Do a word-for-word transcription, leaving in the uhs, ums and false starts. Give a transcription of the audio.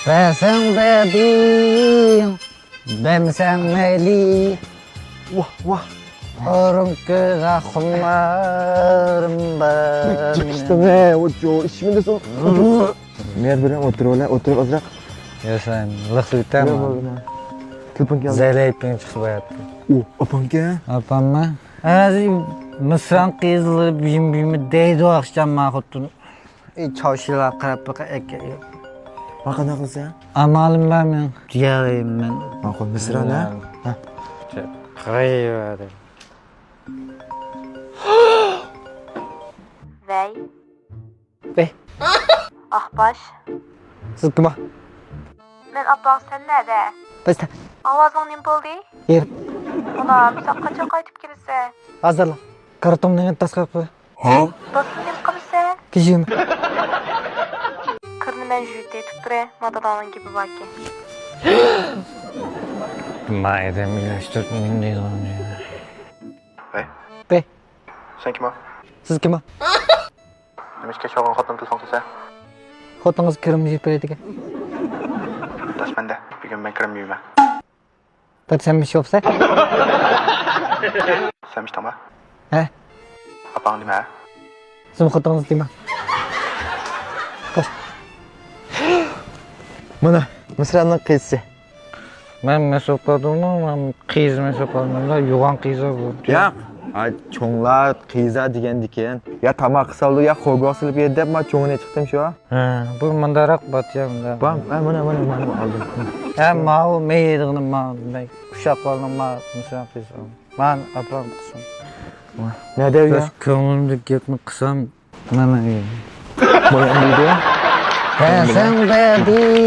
بەرسەڭ بەردىڭ، بەرمىسەڭ مەيلى. ۋاھ، ۋاھ. ئورۇن كۆرە خۇمارىم بار. بەك چىقىشتىڭ ھە، ئوچۇ، ئىشمىدە سو. مېھىر بىلەن ئولتۇرۇۋالە، ئولتۇرۇپ ئازراق. ياسايمەن، لىق سۈرتەم. تېلېفون كەلدى. زەلەيپىڭ چىقىپ باياتتى. ئۇ، ئاپاڭكەن؟ ئاپاممۇ؟ ھازىر مىسران قىزلىرى بىيىم بىيىم دەيدۇ ئاخشام ما خوتۇن. ئى، چاۋشىلار قاراپ بېقىپ ئەكەل. ما قانداق قىلىسەن؟ ئامالىم بار مېنىڭ. دېيەلەيمەن. ماقۇل، مىسران ھە؟ ھە. قايىۋەردىم. ۋەي. ۋەي. ئاقباش. سىز كىم؟ مەن ئاپاڭ، سەن نەدە؟ بەستە. ئاۋازىڭ نېمە بولدى؟ يېرىپ. ئانام، سەن قاچان قايتىپ كېلىسەن؟ ھازىرلا. كارتومنى تاسقا قوي. ھە؟ دوستۇم نېمە قىلىسەن؟ كېچىگىمۇ. قىرنى مەن جۈيتى تۇتتۇرە، ما داداڭنىڭ گېپى باركەن. ما ئادەم ئىلاج تۇتمىدىم دەيدىغان. ۋەي. ۋەي. سەن كىم؟ سىز كىم؟ نېمىشقا كەچ بولغان خوتۇن تېلېفون قىلسا؟ خوتۇنىڭىز كىرىم يۇيۇپ بېرىدىكەن. داس مەندە. بۈگۈن مەن كىرىم يۇيىمەن. دەپ سەن مۇشۇ بوپسەن؟ سەن مۇشتاڭما؟ ھە؟ ئاپاڭ دېمە. سىزمۇ خوتۇنىڭىز دېمە. خوش. مانا، مىسراننىڭ قىزى. مەن مەسئۇل قىلدىممۇ؟ مەن قىز مەسئۇل قىلدىم. يوغان قىز بۇ. ياق. ئاي، چوڭلار قىزا دېگەندىكىن. يا تاماق سالدى، يا خوگو سېلىپ يېدى دەپ، ما چوڭىنى چىقتىم شۇ. ھە، بۇ مۇنداقراق باتيا مۇنداق. بام، ئە، مانا، مانا، مانا ئالدىم. ھە، ماۋۇ مەيدىغىنى ما، مەي، ئۇششاقلارنىڭ ما، مىسران قىزى. مانا ئاپام قىزىم. نەدە ئۆيۈڭ؟ كۆڭلۈمدىكى گەپنى قىلسام، مانا ئۆيۈم. بايام دېدى. ھە، سەن بەردىڭ.